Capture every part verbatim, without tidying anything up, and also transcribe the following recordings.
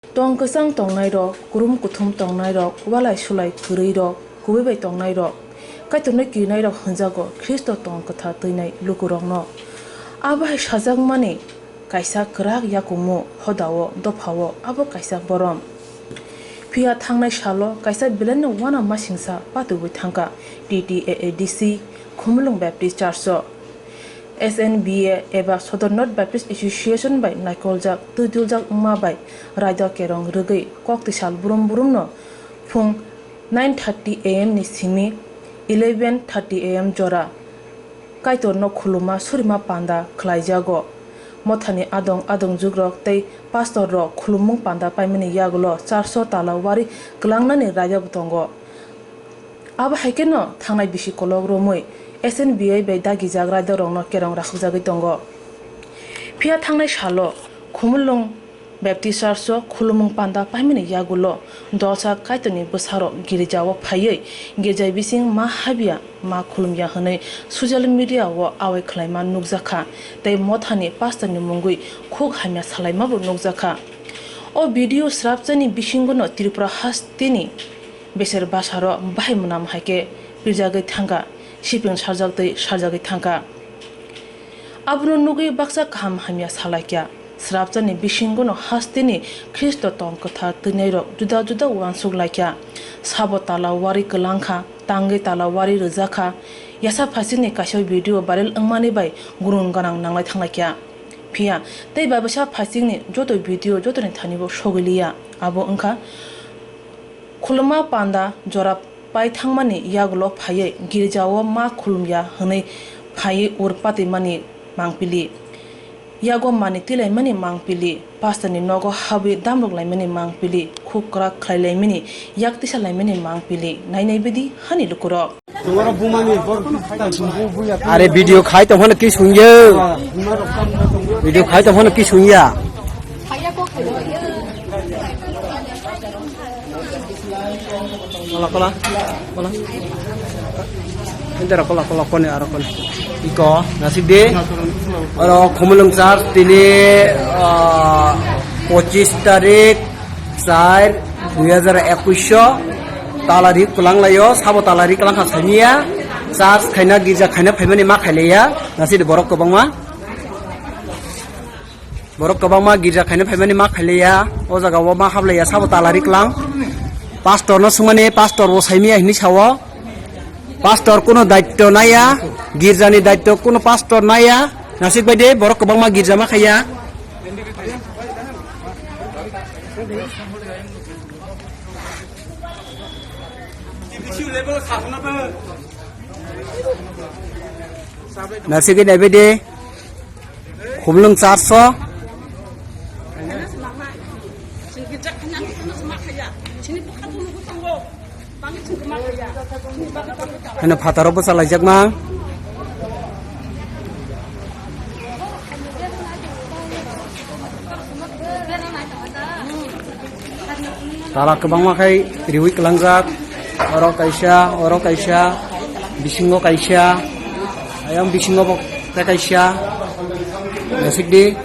Tong kwchang tongnairok, kurum kuthum tongnairok, walai sulai kwrwirok, kubui bai tongnairok, Kaitorno kirinairok hwnjago Khristo tong kwthar twinai lukurokno. Abo hai sajakmani kaisa kwrak yakungmu hodao dophao abo kaisa borom. Phiya thangnai salo kaisa belaino uanamasingcha patubui thangkha T T A A D C Khumulwng Baptist Church-o. S N B A eba Sodor North Baptist Association bai naikoljak twiduljak wngma bai raida kerong rwgwi kok twi sal brum brumno phung nine thirty A M ni simi eleven thirty A M jora Kaitorno khuluma surima panda khlaijago. Mothani adong adongjukrok tei pastorrok khulumung panda paimani yagulo church-o tala wari kwlangnani raidabo tongo. Abo hai kheno thangnai bisi kolok romwi S N B I bai dagijak raidarokno kerong rakhokjagwi tongo. Phiya thangnai salo Khumulwng Baptist Church-o khulumung panda paimani yagulo dolsa Kaitorni bwsarok girjao phaiwi girja bising ma habya ma khulumya hwnwi social media-o awai khlaima nukjakha tei mothani pastorni mungwi khuk hamya salaimabo nukjakha. O video srapchani bisingono Tripura hasteni beser basaro bahai mwnam hai khe pirjagwi thangkha, sipeng sarjaktwi sarjagwi thangkha. Abono nugwi baksa kaham hamya salaikya. Srapchani bisingono hasteni Khristo tong kwthar twinairok juda juda uansuk laikya. Sabo tala wari kwlangkha, tangwi tala wari rwjakha. Yasa phaisingni kaisa video viral wngmani bai gurung ganang nanglai thanglaikya. Phiya tei babasa phaisingni joto video jotoni thanibo sogwi liya. Abo wngkha khuluma panda jora pai thangmani yagulo phaiwi girjao ma khulumya hwnwi phaiwi ur patwimani mangpili, yago mani twilaimani mangpili, pastorni nogo habwi damrok laimani mangpili, khuk kwrak khlai laimani, yak tisa laimani mangpili, nainai bidi hani lukurok. Are video khai tong phano ki sungyo. Video khai tong phano ki sungya. Kola, kola, kola. Entera kola, kola, kone, aro kone. Iko, nasib de. Aro Khumulwng Church tini, ah, pochis tarik, char, dui hajar ekush o tala ri kwlang laio, sabo tala ri kwlang kha saimia. Church khaina, girja khaina phaimani ma khailaiya. Nasib de borok kwbangma. Borok kwbangma girja khaina phaimani ma khailaiya, o jaga o ma hablaiya, sabo tala ri kwlang. Pastor no swngmani, pastor bo saimia hinwi sao. Pastor kuno daitto naiya, girjani daitto kuno pastor naiya, nasik bai de borok kwbangma girja ma khaiya. Nasik bai de. Khumlwng Church o. Haino phataro bwchalaijakma. Tala kwbangma khai riwi kwlangjak. Oro kaisa, oro kaisa, bisingo kaisa, ayang bisingo bo tei kaisa. Nasikdi.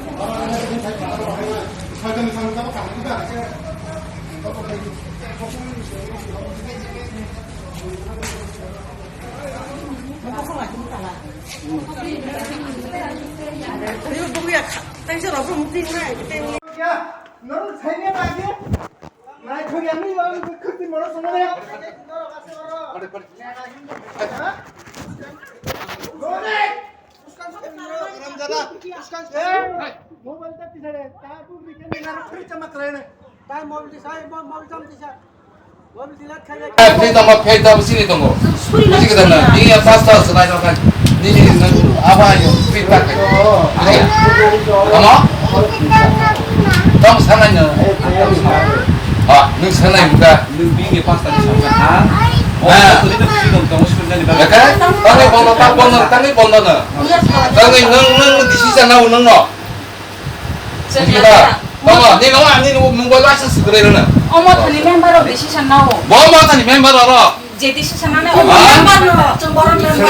Mobile ta tisare, ta bu weekend na khuri chama kare na. Tai mobile tisai, mobile cham tisai. Mobile tilat khai. Eh, phei tongma, phei tamo sini tongo. Buji kita na, ni ya pasta senai no kan. Ni ni nang apa yo, phei tak kai. Tamo? Tamo sana na. Ah, nung sana buka. Nung bini pasta ni sana. Ah. Tangwi bondo, ta bondo, tangwi bondo na. Tangwi nung, nung decision na nung no. Buji kita. Tamo, ni no ani nung munggo license kore na. Omo thani member of decision na o. Bo mo thani member oro. Je decision na o. Member no, chung boron member.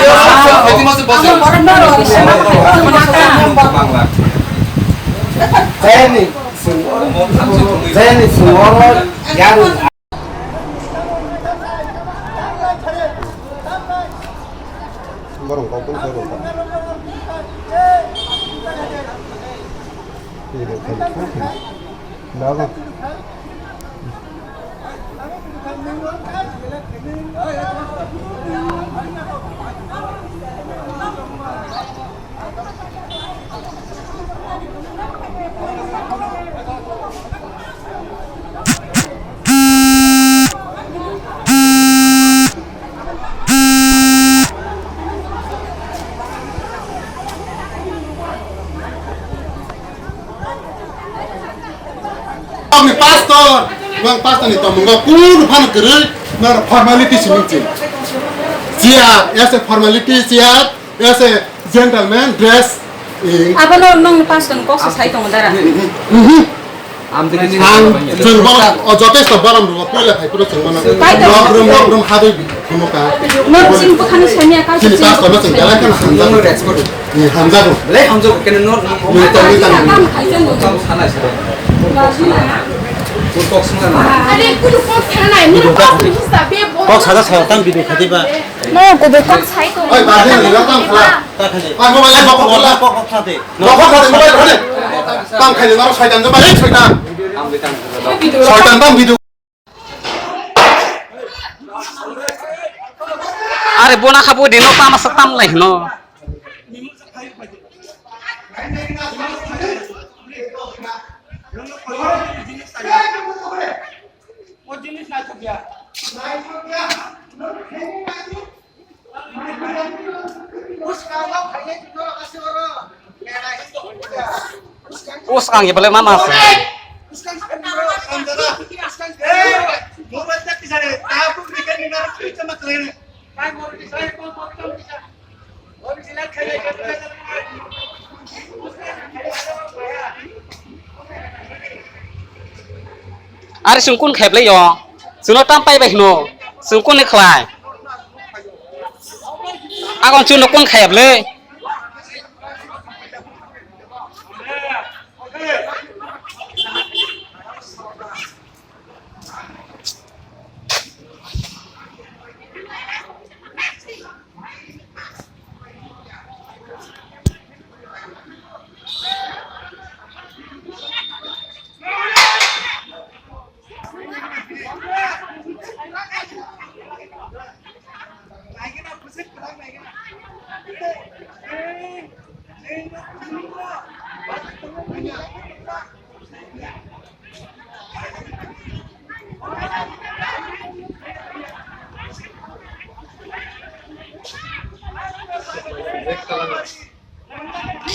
Edi masuk boss. Boron member o, decision na o. Bangla. Training. Jayani sungoro yaru. Borok kok tong khe borok. Ini kan. Lama. Ang ni pastor, ang pastor ni tongmungo kunu phano kwrwi, nang formality simi chin. Siya, as a formality, siya, as a gentleman, dress, eh. Abono nong pastor kok sa sai tongo dara. Mhm. Ang chwng borom, o jotesto borom rwgo, puila phai phuru chwng mano. Pai to. Nok rum, nok rum, habwi. Khumuka. Nok sing bukhani samya ka. Chini pastor no chwng belai kheno hamjago. Ni hamjago. Belai hamjago, kene nok. Ni to ni tang. Kam khai chwng. Kam sana sida. Kok sana. Are kudu kok sana nai, muru kok bisa be bo. Kok sada sa tam video khati ba. No, kudu kok sai to. Oi, ba de ni tam khala. Ta khani. Oi, mobile kok kok khala. Kok kok khati. Kok kok khati, mobile khati. Tam khani, naro soitan jaba, ei soitan. Soitan tam video. Are bona kha bo dino tama sa tam lai no. O swkang ni belai ma ma se. Are chwng kun kheplai yo. Chwngno tam pai bai hino. Chwng kun ni khlai. Agon chwngno kun khayap le.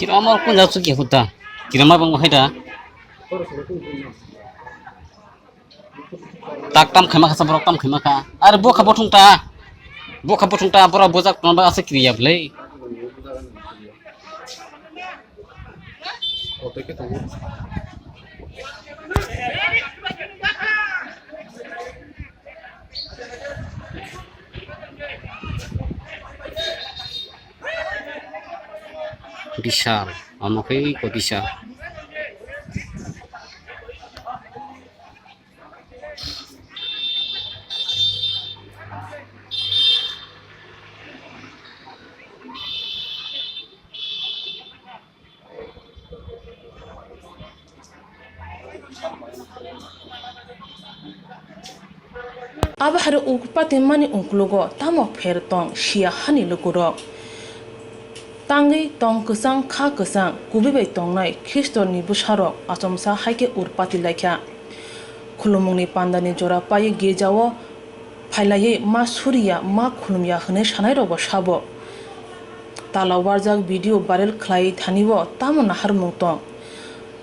Kirama kun jak suki huta. Kirama bang hai da. Tak tam khaima kha, borok tam khaima kha. Ar bo kha bothung ta. Bo kha bothung ta, borok bojak tong ba ase kiriya bwlai. Bishal, omo khe eko bishal. Abo hai rok ukpati mani uklogo tamo pher tong siya hani lukurok. Tangwi tong kwchang kha kwchang kubui bai tongnai Khristorni bwsarok achomsa hai khe urpati laikha. Khulumungni pandani jora paiwi girjao phailaiwi ma suriya, ma khulumya hwnwi sanairokbo sabo. Tala warjak video viral khlai thanio tamo naharmung tong?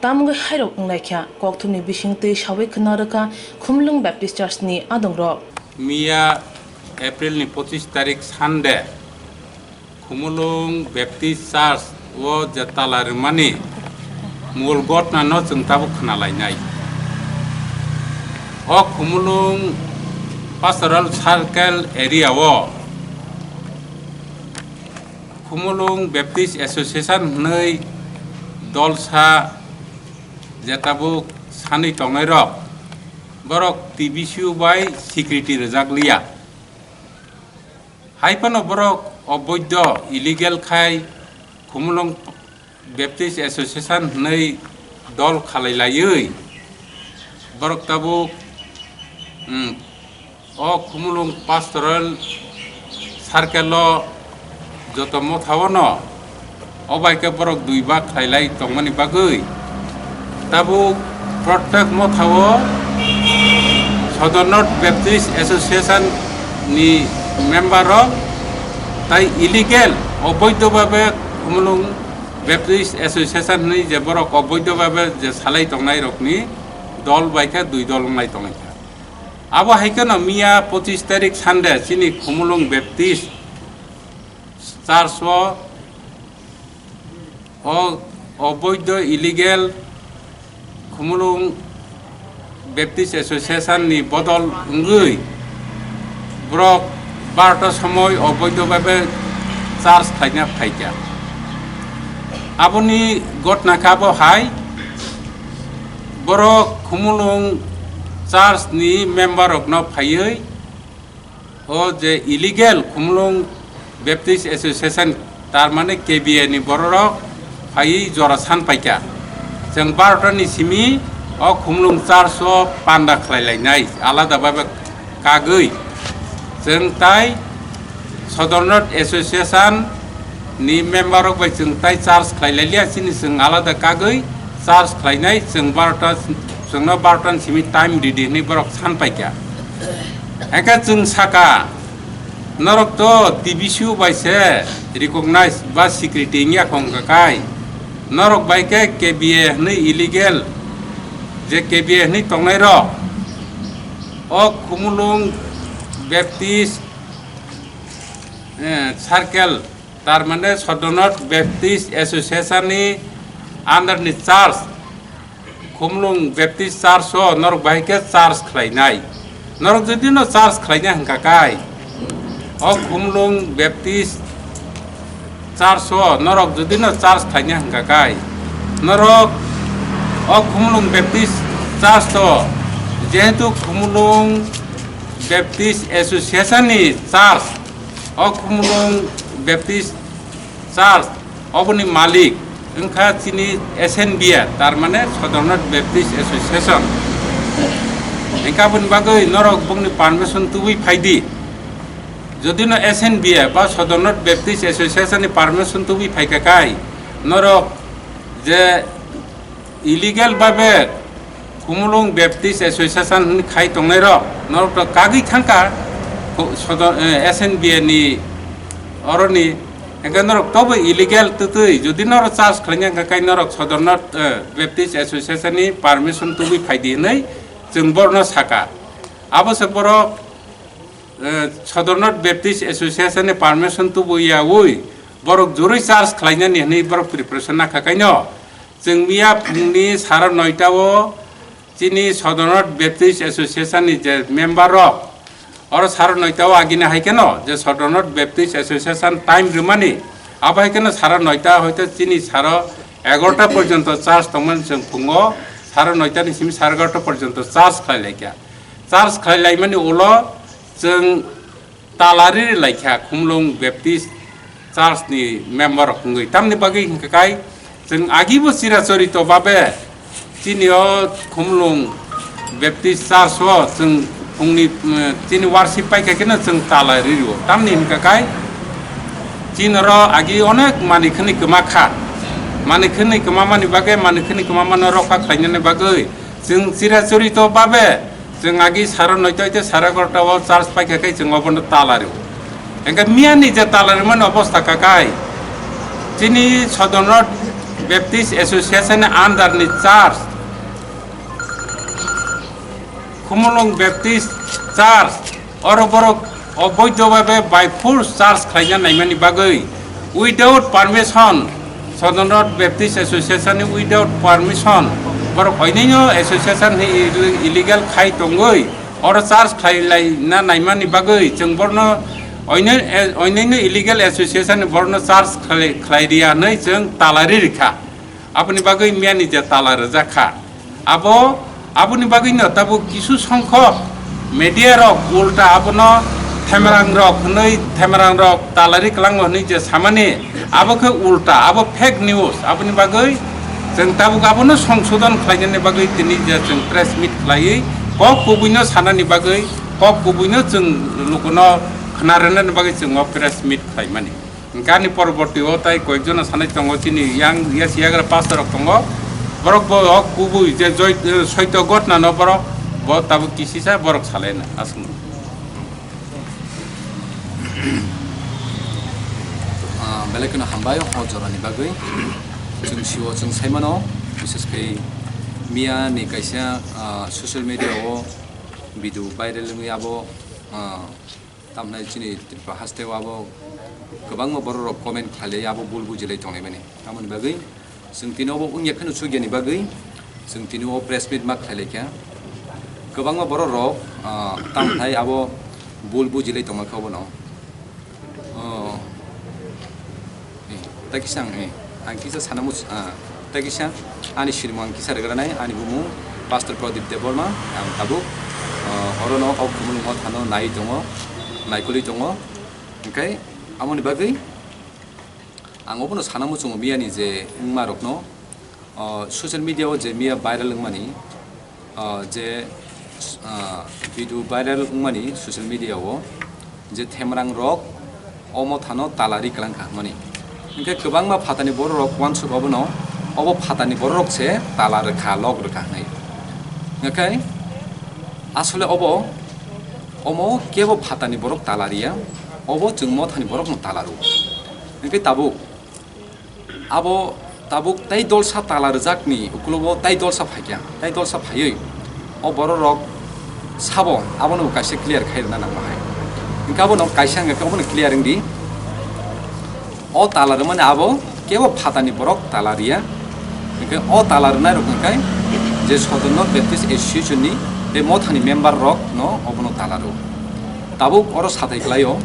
Tamgwi hairok wnglaikha, kokthumni bisingtwi sawi khna rwkha Khumulwng Baptist Church ni adongrok. Miya April ni pochis tarik Sunday, Khumulwng Baptist Church o je tala rwmani mul gotna no chwng tabuk khna lainai. O Khumulwng Pastoral Circle area o Khumulwng Baptist Association hwnwi dolsa je tabuk Sanwi tongnairok, borok T B C U bai security rwjak liya. Hai phano borok oboidho, illegal khai Khumulwng Baptist Association hwnwi dol khalai laiwi borok tabuk, hmm, o Khumulwng Pastoral Circle o joto motha o no o bai khe borok dui bak khlai lai tongmani bagwi tabuk prottek motha o Sodor North Baptist Association ni member rok tai illegal, oboidho babe Khumulwng Baptist Association hwnwi je borok oboidho babe je salai tongnai rokni dol bai khe dui dol wngnai tongwi kha. Abo hai kheno miya pochis tarik Sunday chini Khumulwng Baptist Church o, o oboidho, illegal Khumulwng Baptist Association ni bodol wngwi borok barota somoi oboidho babe church khlaina phaikha. Aboni gotna khe abo hai, borok Khumulwng church ni member rokno phaiwi o je illegal Khumulwng Baptist Association, tar mane K B A ni bororok phaiwi jora san paikha. Chwng barota ni simi o Khumulwng church o panda khlai lainai, alada babe kagwi. Chwng tai Sodor North Association ni member rok bai chwng tai church khlai lai liya, chini chwng alada kagwi church khlainai, chwng barota, chwngno barota ni simi time ridi hwnwi borok san paikha. Hwnkhe chwng saka, norok to T B C U bai se recognize ba security wngya kho wngkha kai, norok bai khe K B A hwnwi illegal, je K B A hwnwi tongnai rok o Khumulwng Baptist, eh, Circle, tar mane Sodor North Baptist Association ni under ni church, Khumulwng Baptist Church o norok bahai khe church khlainai. Norok jodi no church khlaina hwnkha kai, o Khumulwng Baptist Church o norok jodi no church khlaina hwnkha kai, norok o Khumulwng Baptist Church o, jehetu Khumulwng Baptist Association ni church, o Khumulwng Baptist Church oboni malik wngkha chini S N B A, tar mane Sodor North Baptist Association. Hwnkhe aboni bagwi norok bongni permission tubui phaidi. Jodi no S N B A ba Sodor North Baptist Association ni permission tubui phaikha kai, norok je illegal babe Khumulwng Baptist Association hwnwi khai tongnai rok, norok to kagwi thangkha, khu-, sodo-, eh, S N B A ni oroni, hwnkhe norok tobo illegal twtwi, jodi norok church khlaina hwnkha kai norok Sodor North, eh, Baptist Association ni permission tubui phaidi hwnwi chwng borno saka. Abo se borok eh, Sodor North Baptist Association ni permission tubu yaui borok jurui church khlainani hwnwi borok preparation nakha kaino. Chwng miya phungni sara noita o chini Sodor North Baptist Association ni je member rok, oro sara noita o agini hai kheno je Sodor North Baptist Association time rwmani, abo hai kheno sara noita hoito chini sara egarota porjonto church tongmani chwng phungo, sara noita ni simi sara egarota porjonto church khlai laikha. Church khlai laimani ulo chwng tala riri laikha Khumulwng Baptist Church ni member rok wngwi. Tamni bagwi hwnkha kai chwng agibo chirachorito babe chini o Khumulwng Baptist Church o chwng phungni, mm, chini worship paikha kheno chwng tala ririo. Tamni hwnkha kai chini oro agi onek manwi khwnwi kwma kha. Manwi khwnwi kwma mani bagwi, manwi khwnwi kwma mano rokha khlainani bagwi chwng chirachorito babe chwng agi sara noita hoite sara egarota o church paikha khe chwng obono tala rw. Hwnkhe miyani je tala rwmani obostha kha kai, chini Sodor North Baptist Association ni under ni church, Khumulwng Baptist Church, oro borok oboidho babe by force church khlaina naimani bagwi, without permission, Sodor North Baptist Association ni without permission, borok oinino association ni illegal khai tongwi, oro church khlai laina naimani bagwi chwng borno oinino illegal association ni borno church khlai, khlai riya hwnwi chwng tala ri rikha. Aboni bagwi miyani je tala rwjak kha, abo Aboni bagwino tabuk kisu songkhok media rok ulta abono themerang rok hwnwi, themerang rok talari kwlango hwnwi je samani, abo khe ulta, abo fake news. Aboni bagwi chwng tabuk abono songsodon khlainani bagwi tini je chwng press meet khlaiwi kok kubuino sanani bagwi, kok kubuino chwng lukuno khna rwnani bagwi chwng o press meet khlaimani. Hwnkhe ani poroborti o tai koyekjono sanai tongo, chini yang yasi yagra pastor rok tongo, borok bo o kubui je joi-, soito gotna no borok bo tabuk kisisa borok salaina aswk. Ah, belai kheno hambai o jorani bagwi. Chwng sio chwng saimano, bises khe miya ni kaisa, ah, social media o video viral wngwi abo, ah, tamhnai chini Tripura haste o abo kwbangma borok rok comment khlailai abo bul bujilai tonglaimani. Tamoni bagwi chwng tini obo wngya kheno chugyani bagwi chwng tini o press meet ma khlailaikha. Kwbangma borok rok, ah, tamthai abo bul bujilai tongma kha obono. Oh. Eh, tei kisa ang, eh, ang kisa sana mus-, ah, tei kisa ani sinimung ang kisa rwgranai, ani bumung Pastor Pradip Debbarma, ang tabuk, ah, orono o Khumulwng mothano naiwi tongo, naikolwi tongo. Hwnkhe amoni bagwi ang obono sana muchungo miyani je wngmarokno, o, social media o je miya viral wngmani, o, je, o, video viral wngmani social media o je themrang rok o mothano talari kwlangkha hwnmani. Hinkhe kwbangma phatani borok rok uansuk obono, obo phatani borok rok se tala rwkha, lok rwkha hwnwi. Hinkhe asole obo, omo kebo phatani borok tala riya, obo chwng mothani borokno tala rw. Hinkhe tabuk abo tabuk tei dolsa tala rwjakni ukulogo tei dolsa phaikha, tei dolsa phaiwi o borok rok sabo abono bo kaisa clear khai rwna nang bahai. Hwnkhe abono kaisa hwnkhe obono clear wngdi. O tala rwmani abo kebo phatani borok tala riya. Hwnkhe o tala rwnai rok hwnkhe je Sodor North Baptist Association ni tei mothani member rok no obono tala rw. Tabuk oro sathai khlaio.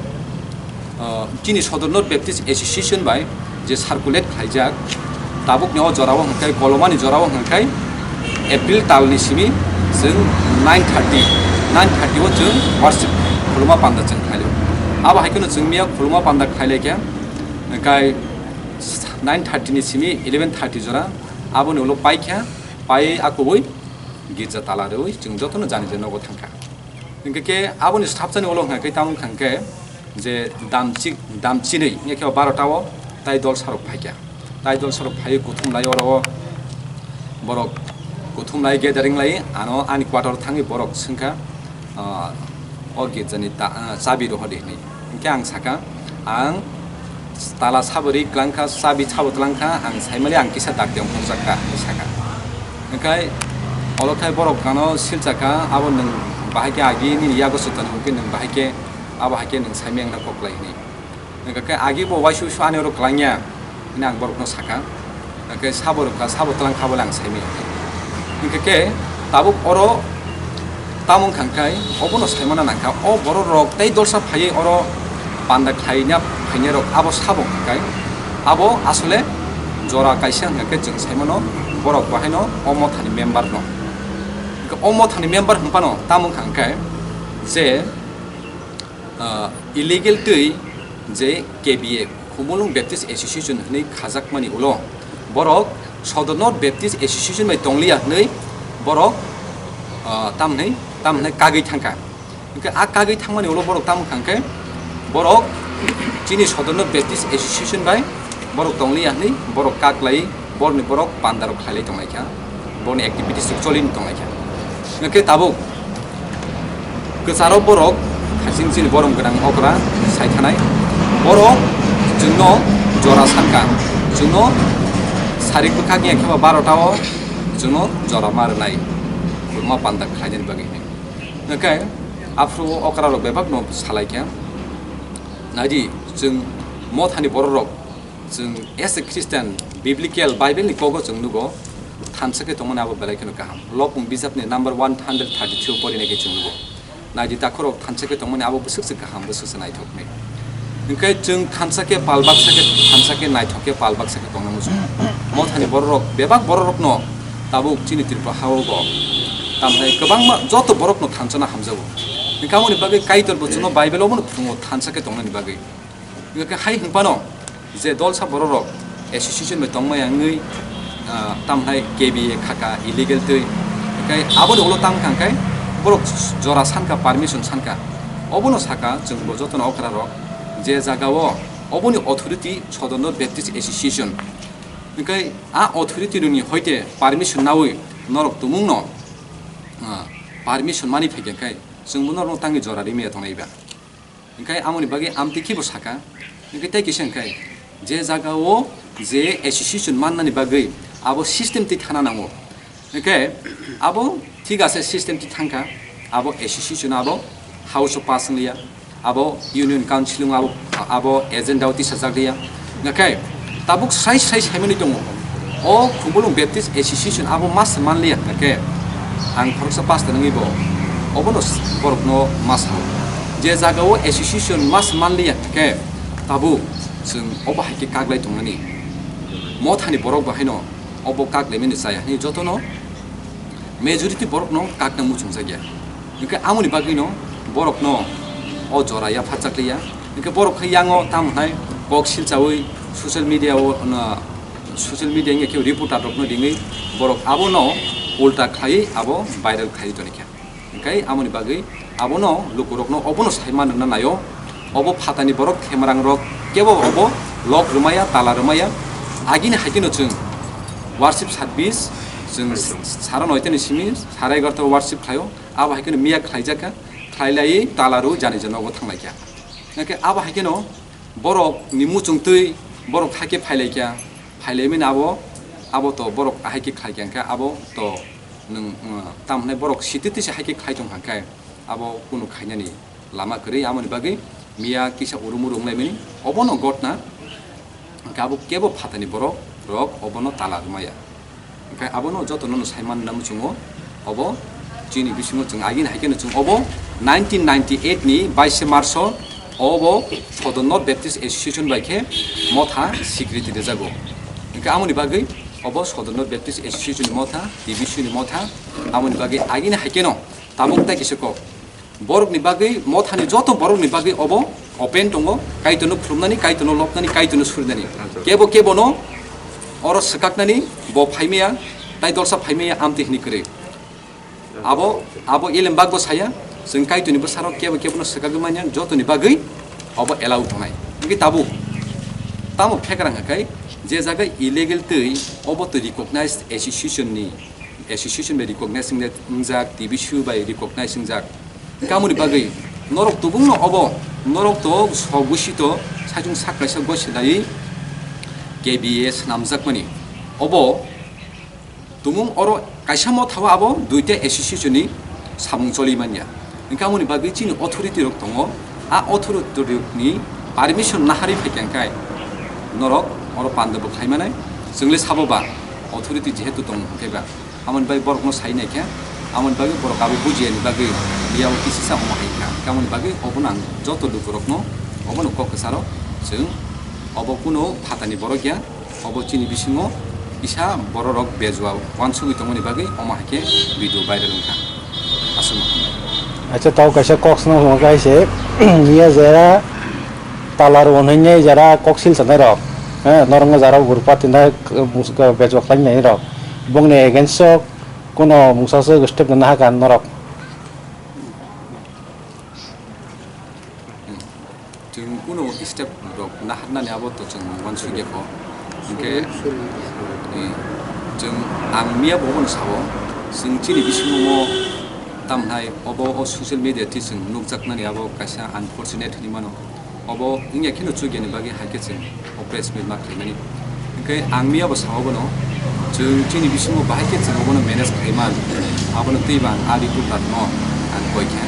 Ah, chini Sodor North Baptist Association bai je circulate khlaijak, tabukni o jorao hwnkhe, kolomani jorao hwnkhe April talni simi chwng nine thirty, nine thirty o chwng worship khuluma panda chwng khlaio. Abo hai kheno chwng miya khuluma panda khlailaikha, hwnkhe nine thirty ni simi eleven thirty jora aboni ulo paikha, paiwi akubui girja tala rwui chwng jotono jani je nogo thangkha. Hingke ke aboni stapchani ulo hingke tamo hingke je damchi, damchinwi hingke khe barota o tai dol sarok phaikha. Tai dol sarok phaiwi kuthum lai oro o borok kuthum lai gathering lai ano ani quarter thangwi borok swngkha, ah, o girjani ta-, ah, chabi rohordi hinwi. Hingke ang sakha, ang tala sabo ri klangkha, chabi sabo tlangkha, ang saimali ang kisa dakti ongkhorjakha, hinwi sakha. Hingke olothai borok ano silchakha, abo nwng bahai khe agi nini yago sutani hwnkhe nwng bahai khe, abo hai khe nwng saimaya wngna koklai hinwi. Hingke khe agi bo uaisu uaisu ani oro klangya. Hwnwi ang borokno sakha. Hwnkhe sabo rwkha, sabo twlang kha bole ang saimaya. Hwnkhe khe tabuk oro tamo wngkha hwnkhe obono saimana nangkha. O borok rok tei dolsa phaiwi oro panda khlaina phainai rok abo sabo hwnkhe abo asole jora kaisa hwnkhe chwng saimano borok bahaino o mothani member no. Hwnkhe o mothani member hwnphano tamo wngkha hwnkhe je ah, illegal twi je K B A, Khumulwng Baptist Association hwnwi khajakmani ulo borok Sodor North Baptist Association bai tongliya hwnwi borok, ah, tamhwnwi, tamhwnwi kagwi thangkha. Hwnkhe a kagwi thangmani ulo borok tamo wngkha hwnkhe borok chini Sodor North Baptist Association bai borok tongliya hwnwi borok kaklai, borokni borok pandarok khlailai tonglaikha, borokni activities rok cholini tonglaikha. Hwnkhe tabuk kwcharo borok, hasing chini borom gwnang okra saithanai, borok chwngno jora sankha, chwngno sari bwkhak ya khe ba barota o chwngno jora ma rwnai, khulma panda khlainani bagwi hinwi. Hwnkhe aphuru okra rok bebak no salaikha, naidi chwng mothani borok rok Chwng as a Christian, Biblical, Bible ni kogo chwng nugo, thansa khe tongmani abo belai kheno kaham. Lopung bijapni number one hundred thirty-three o porinai khe chwng nugo. Naidi takhorok thansa khe tongmani abo bwswk se kaham, bwswk se naithok hinwi. Hwnkhe chwng thansa khe pal baksa khe, thansa khe naithok khe pal baksa khe tongna muchungo. Mothani bororok, bebak bororokno tabuk chini Tripura ha-o bo Tamhai kwbangma joto borokno thansa no hamjago. Hinkhe aboni bagwi Kaitor bo chwngno Bible o bono phungo thansa khe tongnani bagwi. Hinkhe hai hwnphano je dolsa bororok association bai tongmaya wngwi, ah, tamhai K B A khaka illegal twi. Hinkhe aboni ulo tang kha hinkhe borok jora sankha, permission sankha. Obono saka chwng bo jotono okrarok je jagao oboni authority Sodorno Baptist Association. Hinkhe a authority rokni hoite permission nawi norok tumungno, ah, permission mani phaikha khe chwngbo norokno tangwi jora rimaya tongnai ba. Hinkhe amoni bagwi amtwi khibo saka, hinkhe tei kisa hinkhe je jagao je association mannani bagwi abo system twi thana nango. Hinkhe abo thik ase, system twi thangkha, abo association abo house o pass wngliya, abo union council abo, abo agenda o tisajak liya. Hinkhe tabuk sai sai saimani tongo. O Khumulwng Baptist Association abo ma se manliya, hinkhe ang khoroksa pastor wngwi bo obono borokno ma sao. Je jagao association ma se manliya, hinkhe tabuk chwng obo hai khe kaglai tongmani. Mothani borok bo haino obo kaklaimani chaya hinwi jotono majority borokno kakna muchungjakya. Hinkhe amoni bagwino borokno o jora yapharjakliya. Hinkhe borok khe yango tamo hwnai kok silchaui social media o, na, social media wngya khe reporter rokno ringwi borok abono ulta khlaiwi abo viral khlaiwi tonikha. Hinkhe amoni bagwi abono lukurokno obono sai manrwna naio. Obo phatani borok, themarang rok kebo obo lock rwmaya, tala rwmaya. Agini hai kheno chwng worship service chwng sara noitani simi sara egarota worship khlaio. Abo hai kheno miya khlaijakha, khlailaiwi tala rw jani jani nogo thanglaikha. Hinkhe abo hai kheno borokni muchungtwi borok hakhe phailaikha, phailaimani abo, abo to borok ahai khe khlaikha, hinkhe abo to nwng, uh, tamo hwnai borok sititisa hai khe khlai tongkha, hinkhe abo kunu khainani lama kwrwi, amoni bagwi miya kisa urum urum wnglaimani, obono gotna, hinkhe abo kebo phatani borok rok obono tala rwmaya. Hinkhe abono jotono no sai manna muchungo, obo chini bisingo chwng agini hai kheno chwng obo nineteen ninety-eight ni baishe March o obo Sodorno Baptist Association bai khe motha sikriti rwjago. Hinkhe amoni bagwi obo Sodorno Baptist Association ni motha, T B C ni motha, amoni bagwi agini hai kheno tabuk tai kisa kok. Borokni bagwi, mothani joto borokni bagwi obo open tongo, Kaitorno khulumnani, Kaitorno lobnani, Kaitorno surinani. Kebo kebono oro swkaknani bo phaimaya, tai dolsa phaimaya amtwi hwnwi kwrwi. Abo, abo elem bagbo saya, chwng Kaitorni bwsarok kebo kebono swkagwi manya, jotoni bagwi obo allow tongnai. Hinkhe tabuk, tamo phekrang hakai, je jaga illegal twi obo to recognized association ni, association bai recognize wngjak, T B C bai recognize wngjak. Hinkhe amoni bagwi norok tubungno obo, norok to sok busi to saichung sak kaisa gosi dai K B A swnamjakmani. Obo tumung oro kaisa motha o abo duita association ni samung choli manya. Hinkhe amoni bagwi chini authority rok tongo, a authority rok ni permission naharwi phaikha hinkhe norok oro panda bo khlai manai, chwngli sabo ba authority jehetu tongo hinkhe ba. Amoni bagwi borokno sai naikha, amoni bagwi borok abo bujiyani bagwi biyao kisisa omo hai kha. Amoni bagwi obono ang joto lukurokno obono kok kwcharo chwng obo kuno phatani borok ya, obo chini bisingo kisa bororok bejua uansugwi tongmani bagwi omo hai khe video viral wngkha. Aswk no hambai. Acha, tao kaisa kok swnam hwnka hai se, miya jera tala rw hwnwi jera kok sil sanai rok, eh, norok no jara gur party na, eh, bejua khlai nai rok. Bongni against o kuno mungsa se step na ha kan norok. Chwng kuno step rok naharnani abo to chwng uansukya kho. Hinkhe, eh, chwng ang miya bo bono sao, chwng chini bisingo tamnai obo o social media twi chwng nukjaknani abo kaisa unfortunate hinwi mano. Obo wngya kheno chukyani bagwi hai khe chwng o press meet ma khlaimani. Hinkhe ang miya bo sao bono, chwng chini bisingo bahai khe chwng obono manage khlaiman, abono twibo ang a reporter no ang koi kha.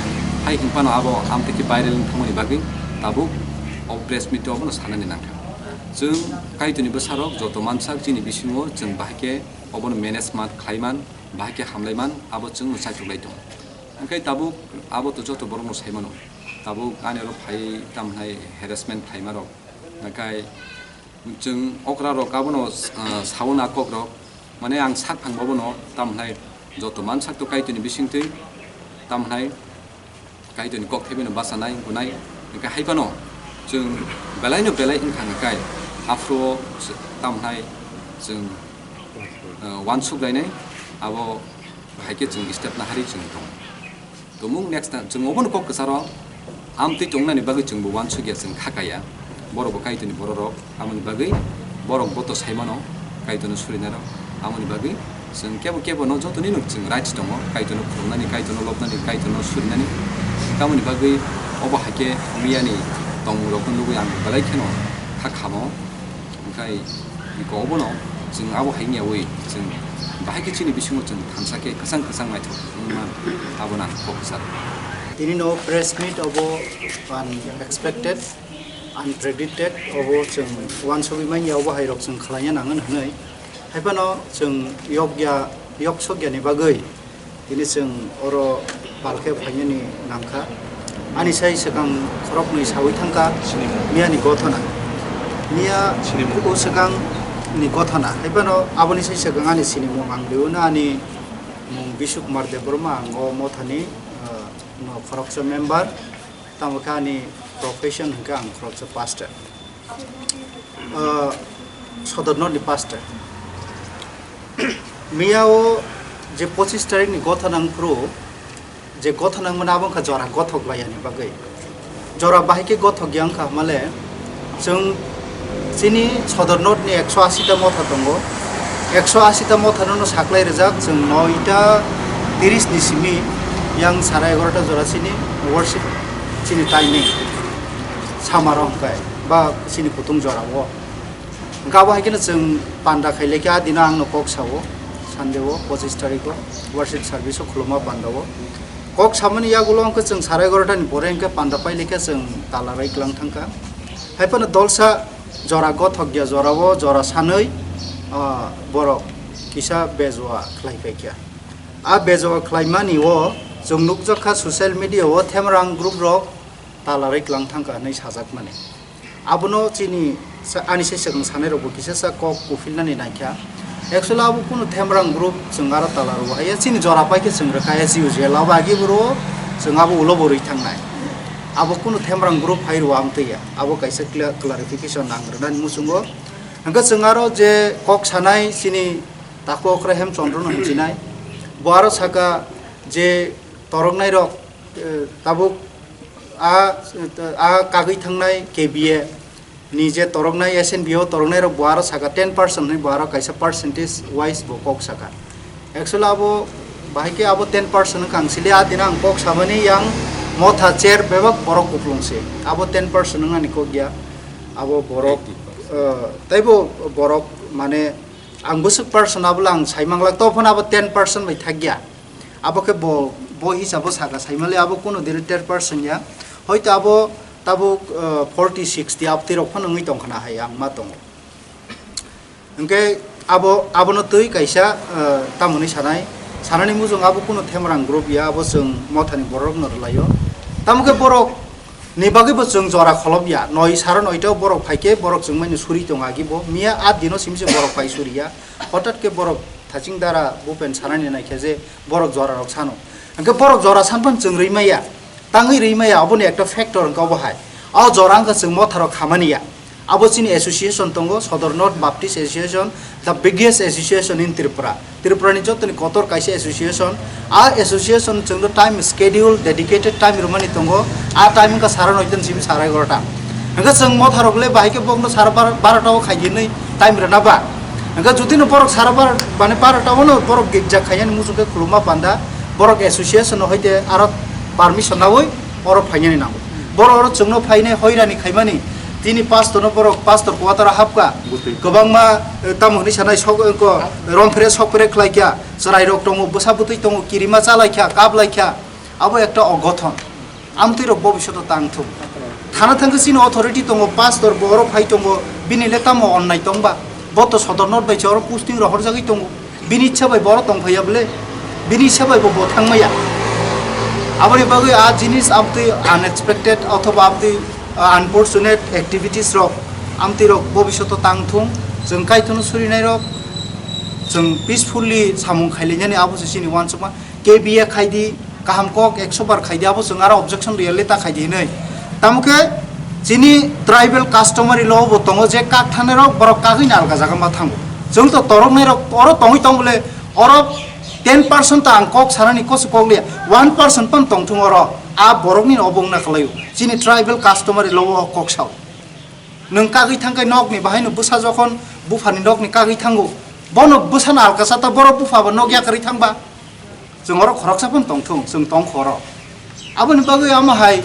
Hai hwnphano abo amtwi khe viral wng thangmani bagwi tabuk o press meet o abono sanani nangkha. Chwng Kaitorni bwsarok joto mansak chini bisingo chwng bahai khe obono manage ma khlaiman, bahai khe hamlaiman abo chwngno chaitok lai tongo. Hinkhe tabuk abo to joto borokno sai mano. Tabuk ani oro phai tamhnai harassment khlaima rok. Hinkhe chwng okra rok abono, ah, sauna kok rok. Mane ang sak thangma bono tamhnai Joto mansak to Kaitorni bisingtwi, tamhinai Kaitorni kok thaibai no bachanai, gunai, hwnkhe hai phano chwng belai no belai wngkha hwnkhe aphuru tamhinai chwng, uh, uansuk lainai, abo hai khe chwng step nahari chwng tongo. Tumung next time chwng obono kok kwcharo amtwi tongnani bagwi chwngbo uansukya, chwng kha kaya. Borokbo Kaitorni bororok, amoni bagwi borok boto saimano Kaitorno surinarok. Amoni bagwi chwng kebo kebono jotonino chwng rights tongo, Kaitorno khulumnani, Kaitorno lobnani, Kaitorno surinani. Tamoni bagwi obo hai khe miyani tongmungrokno nugwi ang belai kheno kha khamo. Hwnkhe iko obono chwng abo hai wngyawi chwng bahai khe chini bisingo chwng thansa khe kwchang kwchang naithok wngma abono ang kok kwcharo. Tini no press meet obo unexpected, unpredicted obo chwng uansugwi manya obo hai rok chwng khlaina nangani hwnwi. Hai phano chwng yokya, yok sokyani bagwi tini chwng oro pal khe phainani nangkha. Ani sai swkang khoroknwi saui thangkha miyani gothona. Miya o swkang ni gothona. Hai phano aboni sai swkang ani sinimung ang liuna ani mung Bishu Kumar Debbarma, ang o mothani, ah, no khoroksa member. Tamo khe ani profession hwnkhe ang khoroksa pastor. Ah, Sodor North ni pastor. Miya o je pochis tarik ni gotha nang phuru, je gotha nang mano abo wngkha jora gothok laiya ni bagwi. Jora bahai khe gothok ya wngkha hwnmale, chwng chini Sodor North ni ekso asi ta motha tongo. Ekso asi ta motha no saklai rijak, chwng noita tiris ni simi yang sara egarota jora chini worship chini timing. Samaro hwnkhe ba chini kutung jora o. Hwnkhe abo hai kheno chwng panda khailai khe, a dino ang no kok sao, Sunday o, pochis tarik o, worship service o, khuluma panda o. Kok samani yagulo hwnkhe chwng sara egarota ni pore hwnkhe panda pailai khe chwng tala rai klang thangkha. Hai phano dolsa jora gothok ya jora o, jora sanwi, ah, borok kisa bejua khlai paikha. A bejua khlaimani o chwng nukjakha social media o Themrang group rok tala rai klang thangkha hinwi sajakmani. Abono chini sa-, ani sai swkang sanai rokbo kisa sa kok kuphilnani naikha. Actually abo kunu Themrang group chwng aro tala rwo haiya, chini jora paikhe chwng rwkha as usual, abo agi boro chwng abo ulo bo rwi thangnai. Abo kunu Themrang group hai rwo amtwi ya, abo kaisa clear clarification ang rwnani muchungo. Hwnkhe chwng aro je kok sanai chini takhuk okra Hemchandra no hinjinai, bo aro saka je toroknai rok, eh, tabuk a, a kagwi thangnai K B A ni je toroknai S N B O toroknai rok bo aro saka ten percent hinwi bo aro kaisa percentage wise bo kok saka. Actually abo bahai khe abo ten percent wngkha ang sili, a dino ang kok samani yang motha chair bebak borok kuplung se. Abo ten percent wngani kok ya. Abo borok, eh, taibo borok mane ang bwswk percent abo le ang sai manglak, to phano abo ten percent bai thakya. Abo khe bo, bo hisabo saka saimale abo kuno diri ten percent ya. Hoito abo tabuk, eh, forty, sixty abtwi rok phano wngwi tongkhna hai ang ma tongo. Hwnkhe abo, abono twi kaisa, eh, tamoni sanai, sanani mujung abo kuno Themrang group ya, abo chwng mothani borokno rwlaio. Tamo khe borok ni bagwi bo chwng jora kholop ya, noi saro noita o borok phaikhe borok chwng mani suri tongo agi bo, miya a dino simi se borok phai suri ya, hotat khe borok Thaching Dara Bhupen sanani naikhe je borok jora rok sano. Hwnkhe borok jora sanphano chwng rwi maya, tangwi rwi maya, aboni ekta factor hwnkhe obo hai. O jora wngkha chwng motha rok khamani ya. Abo chini association tongo, Sodor North Baptist Association, the biggest association in Tripura. Tripura ni jotoni kotor kaisa association. A association chwngno time schedule, dedicated time rwmani tongo. A time wngkha sara noita ni simi sara egarota. Hwnkhe chwng motha rok le bahai khe bokno sara bar-, barota o khaigini time rwna ba. Hwnkhe jotino borok sara bar-, mane barota o no borok girja khainani muchung khe khuluma panda, borok association no hoite aro permission naui oro phainani nango. Borok oro chwngno phainai hoirani khaimani, tini pastor no borok pastor quarter o hapkha. Bwtwi. Kwbangma, eh, tamo hwnwi sanai sok, eh, ko, romphre sokphre khlaikha, chwrairok tongo, bwsa bwtwi tongo, kirima chalaikha, kaplaikha, abo ekta ogothon. Amtwi rok bobishoto tang thung. Thana thangkhe chini authority tongo, pastor bo oro phai tongo, bini le tamo onnai tongba? Bo to Sodor North bai se oro posting rohorjagwi tongo. Bini ichha bai bo oro tongphaiya bole? Bini ichha bai bo, bo thangmaya. Aboni bagwi a jinis amtwi unexpected othoba amtwi, ah, unfortunate activities rok amtwi rok bobishoto tang thung. Chwng Kaitorno surinai rok, Chwng peacefully samung khailainani abo se chini uansukma. K B A khaidi, kaham kok ekso bar khaidi, abo chwng aro objection riyale ta khaidi hinwi. Tamo khe chini tribal customary law bo tongo je kak thanai rok borok kagwi ni alga jaga ma thango. Chwng to torok nai rok oro tongwi tong bole oro ten percent ta ang kok sanani kosi kok liya, one percent pan tongthung oro a borok ni obo wngna kwlaio. Chini tribal customary law o kok sao. Nwng kagwi thangkhe nokni bahaino bwsa jokhon buphani nokni kagwi thango, bono bwsano alkasa ta borok bupha bo nok yakarwi thangba. Chwng oro khoroksa phano tongthung, chwng tongkha oro. Aboni bagwi amo hai,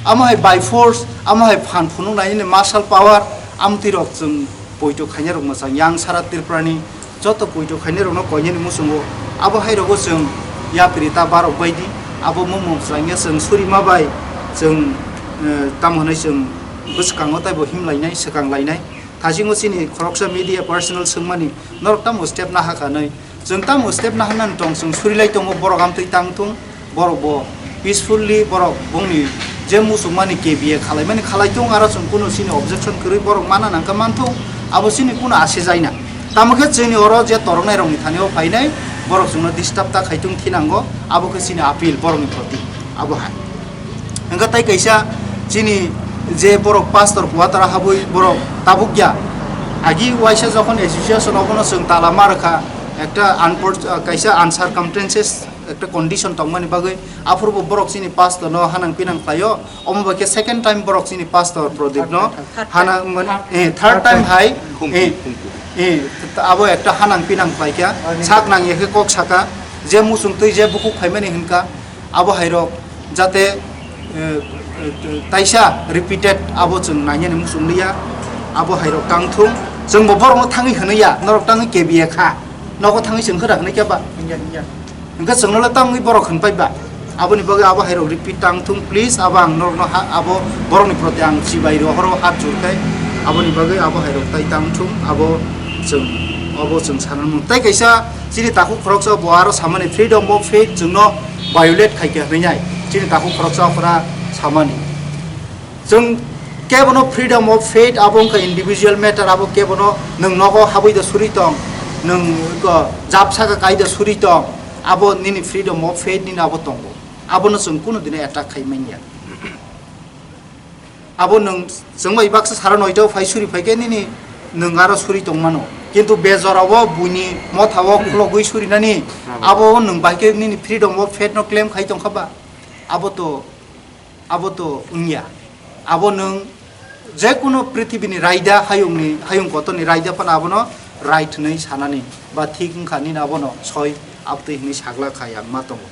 amo hai by force, amo hai phan phunuk nainani martial power, amtwi rok chwng poito khainai rok mwchang yang sara Tripurani joto poito khainai rokno koinani muchungo. Abo hai rogo chwng yapri ta barok baidi, abo mung mung chwlangya chwng surima bai chwng, eh, tamo hwnwi chwng bwskango taibo himlainai, swkanglainai. Thasingo chini khoroksa media personal swngmani, norok tamo step naha kha nai? Chwng tamo step naha nani tong, chwng surilai tongo, borok amtwi tang thung, borok bo peacefully borok bongni je muchungmani K B A khalaimani khalai thung, aro chwng kuno chini objection kwrwi borok mana nangkha manthung, abo chini kuno ase jaina. Tamo khe chini oro je toroknai rokni thani o phainai, borok chwngno disturb ta khai thung thinango, abo khe chini appeal borokni proti, abo hai. Hwnkhe tai kaisa chini je borok pastor quarter habwi borok tabuk ya. Agi waisa jokhon association obono chwng tala ma rwkha, ekta unfor-, kaisa uncircumstances, ekta condition tongmani bagwi aphuru bo borok chini pastor no hanang pinang khlaio. Omo bai khe second time borok chini pastor Pradip no hanang mani, eh, third time hai, eh, eh, abo ekta hanang pinang khlaikha, sak nang ya khe kok saka, je muchung twi je bukhuk phaimani hwnkha. Abo hai rok jate, eh, eh, taisa repeated abo chwng nainani muchung liya, abo hai rok tang thung, chwng bo borok no thangwi hwnwi ya, norok tangwi K B A kha, nogo thangwi chwng khwra hwnwi khe ba? Hwnkhe chwng no le tangwi borok hwn pai ba? Aboni bagwi abo hai rok repeat tang thung, please. Abo ang norok no ha, abo borok ni proti ang chibai rohoro hat jur khai, aboni bagwi abo hai rok tai tang thung, abo chwng, abo chwng sana mung. Tai kaisa chini takhuk khoroksa bo aro samani freedom of faith chwng no violate khai kha hwnwi nai, chini takhuk khoroksa okra samani. Chwng kebono freedom of faith abo wngkha individual matter, abo kebono nwng nogo habwi da suri tong, nwng ko jab saka kai da suri tong, abo nini freedom of faith nini abo tongo, abono chwng kunu dino attack khai manya. Abo nwng chwng bai baksa sara noito phai suri phai khe nini nwng aro suri tong mano. Kintu bejora o buini motha o khulogwi suri nani abo nwng bai khe nini freedom of faith no claim khai tong kha ba? Abo to, abo to wngya. Abo nwng je kuno prithibini raida hayungni, hayung kotorni raida phano abono right hwnwi sanani ba thik wngkha nini abono soi abtwi hwnwi sagla kha yang ma tongo.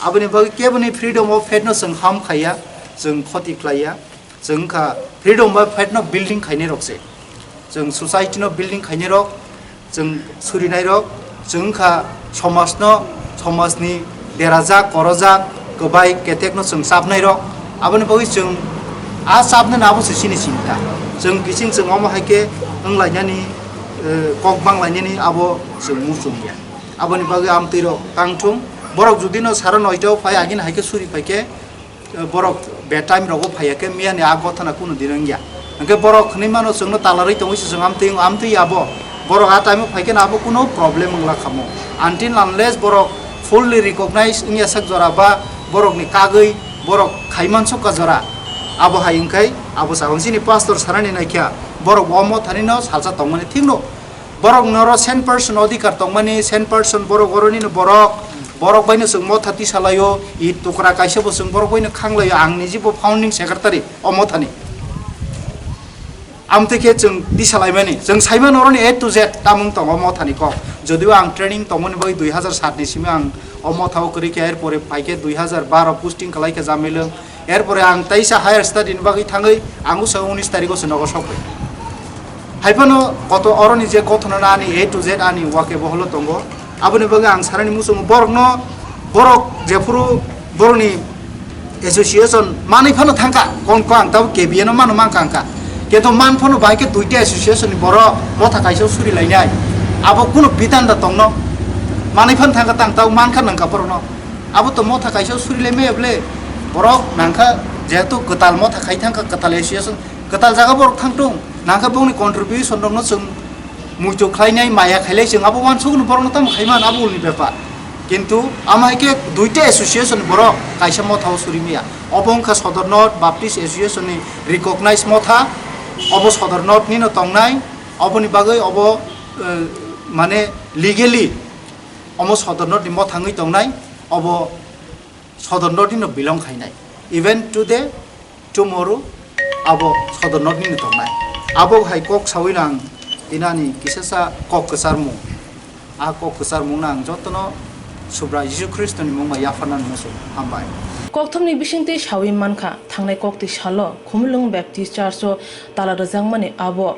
Aboni bagwi keboni freedom of faith no chwng ham khaiya, chwng khoti khlaiya. Chwng wngkha freedom of faith no building khainai rok se. Chwng society no building khainai rok, chwng surinai rok, chwng wngkha somaj no, somaj ni derajak, korojak, kwbai ketek no chwng chapnai rok. Aboni bagwi chwng a chapnai no abo se chini chinta. Chwng kiching chwng omo hai khe wnglainani, eh, kok banglainani abo chwng muchung ya. Aboni bagwi amtwi rok tang thung. Borok judi no sara noito phai agini hai khe suri phai khe, borok be time rogo phaiya khe miya ni a gothana kunu din wngya. Hwnkhe borok hwnwi mano chwngno talarwi tongwi se chwng amtwi, amtwi abo. Borok a time o phai khe no abo kunu problem wngla khamo. Until unless borok fully recognize wngya sak jora ba borok ni kagwi borok khai mansuk ka jora. Abo hai wngkhai abo chakon chini pastor sarani naikha borok bo omo thani no salsa tongmani thik no. Borok noro cent percent odhikar tongmani, cent percent borok oroni no borok, borok bai no chwng motha tisalaio, i tukra kaisa bo chwng borok bai no khanglaio, ang niji bo founding secretary o mothani. Amtwi khe chwng tisalaimani, chwng saimano oroni A to Z tamung tongo mothani kok. Jodio ang training tongmani bai dui hazar sat ni simi ang o motha o kwrwi khe, er pore phai khe dui hazar baro posting khlai khe Jamelwng. Erpore ang teisa higher study ni bagwi thangwi ang usa unis tarikh o se nogo sokphai. Haiphano koto oroni je gothona ani A to Z ani wake boholo tongo. Aboni bagwi ang sarani muchungo borokno, borok jephuru borokni association manwi phano thangkha, kon ko ang tabuk K B A no mano mankha angkha. Kintu man phano bahai khe duita association ni borok motha kaisa suri lainai. Abo kuno bidan da tongno manwi phano thangkha tang tabuk mankha nangkha borokno. Abo to motha kaisa suri lai maya bole. Borok nangkha jehetu kwtal motha khai thangkha, kwtal association, kwtal jaga borok thangtung, nangkha bongni contribution rokno chwng Muitu khlainai maya khailai chwng abo uansukno borokno tamo khaiman abo ulni bepar. Kintu ama hai khe duita association borok kaisa motha o suri maya. Obo wngkha Sodor North Baptist Association ni recognize motha, obo Sodor North nino tongnai, oboni bagwi obo, eh, mane legally omo Sodor North ni motha wngwi tongnai, obo Sodor North nino belong khainai. Even today, tomorrow, abo Sodor North nino tongnai. Abo hai kok sawi nang tinani kisasa kok kwcharmung. A kok kwcharmung nang jotono Subra Jisu Khristo ni mung bai yapharna muchung. Hambai. Kokthumni bisingtwi sawi mankha, thangnai koktwi salo Khumulwng Baptist Church o tala rwjakmani abo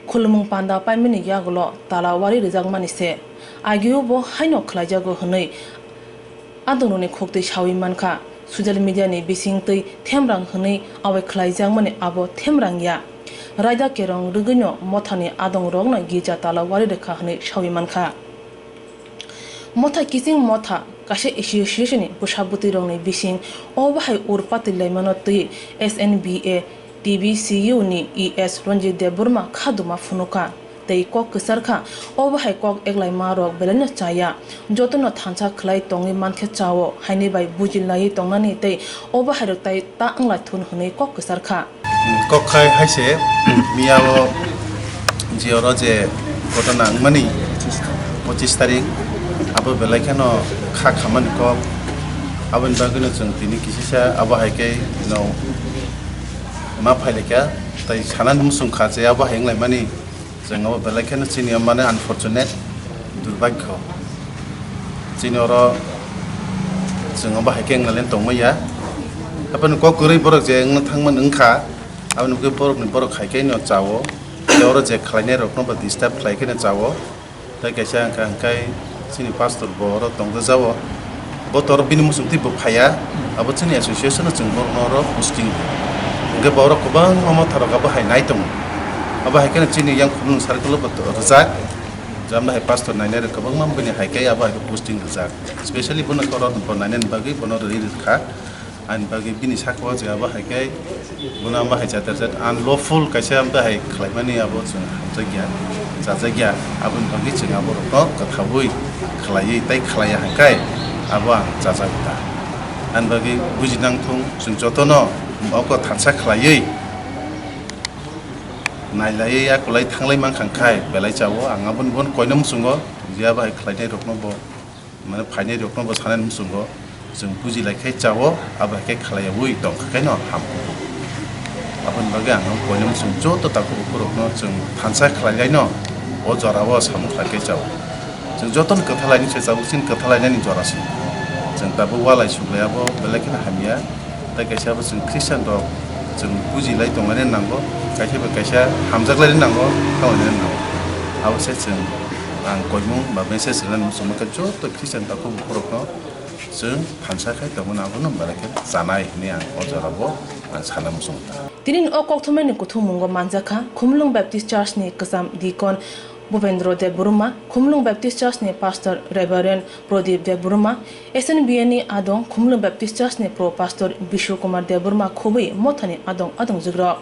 khulumung panda paimani yagulo tala wari rwjakmani se. Agio bo haino khlaijago hwnwi adongrokni khuktwi sawi mankha. Social media ni bisingtwi themrang hwnwi abai khlaijakmani abo themrang ya. Raida kerong rwgwino mothani adongrokno girja tala wari rwkha hwnwi sawi mankha. Motha kiching motha kaisa association ni bwsa bwtwi rokni bising o bahai ur patwi laimano twi S N B A T B C U ni E S Ranjit Debbarma khaduma phunukha tei kok kwcharkha. O bahai kok eklaima rok belaino chaya, jotono thansa khlai tongwi mankhe chao, haini bai bujilaiwi tongnani tei o bahai rok tai ta wnglaithun hwnwi kok kwcharkha. Kok khai hai se, miya o je oro je ghotona wngmani pochis tarik, abo belai kheno kha khamani kok, aboni bagwino chwng tini kisisa abo hai khe no ma phailaikha, tai sanani muchung kha je abo hai wnglaimani. Chwng abo belai kheno chini mane unfortunate, durbhagyo. Chini oro chwng abo hai khe wnglailai tongmaya. Haphano kok kwrwi borok je wngna thangmani wngkha, aboni bagwi borokni borok hai khe no chao. Tei oro je khlainai rokno bo disturb khlai khe no chao. Tei kaisa wngkha hwnkhe chini pastor bo oro tongjago. Bo to oro bini muchungtwi bo phaiya, abo chini association-o chwng borokno oro posting. Hwnkhe bo oro kwbangma motharok abo hai nai tongo. Abo hai kheno chini yang Khumulwng circle-o bo to-, rwjak. Jabna hai pastor nainai rok kwbangma bini hai khe abo hai khe posting rwjak. Specially bono to oro bo nainani bagwi bono rwi rwkha. Ani bagwi bini sakao je abo hai khe bono amo hai jater jat unlawful kaisa amo hai khlaimani abo chwng hamjakya, chajakya. Aboni bagwi chwng aborokno kwthaui khlaiwi tei khlaiya hwnkhe abo ang chajak ta. Ani bagwi bujinang thung chwng jotono oko thansa khlaiwi nailaiwi akolai thanglai mankha hwnkhe belai chao. Ang aboni bono koino muchungo je abo hai khlainai rokno bo mane phainai rokno bo sanani muchungo chwng buji lai khe chao, abo hai khe khlaiyaui tong kha khe no ham kugo. Aboni bagwi ang koino muchung joto takhuk bukhuk rokno chwng thansa khlai lai no o jora o samung khlai khe chao. Chwng joto ni kwtha lai ni se chao, chini kwtha lai nani jora se. Chwng tabuk walai suglai abo belai kheno hamya. Tei kaisa bo chwng Christian rok chwng buji lai tong lai nango, kaisa bai kaisa hamjak lai nango, thang lai nango. Abo se chwng ang koimung ba message rwna muchung khe joto Christian takhuk bukhuk rokno chwng thansa khai tongmani abono belai khe chanai hwnwi ang o jora bo ang sana muchung kha. Tini o kokthumnaini kuthummungo manjakha Khumulwng Baptist Church ni kwcham deacon Bhupendra Debbarma, Khumulwng Baptist Church ni Pastor Reverend Pradip Debbarma, S N B A ni adong Khumulwng Baptist Church ni Pro Pastor Bishu Kumar Debbarma khobwi mothani adong adong jugrok.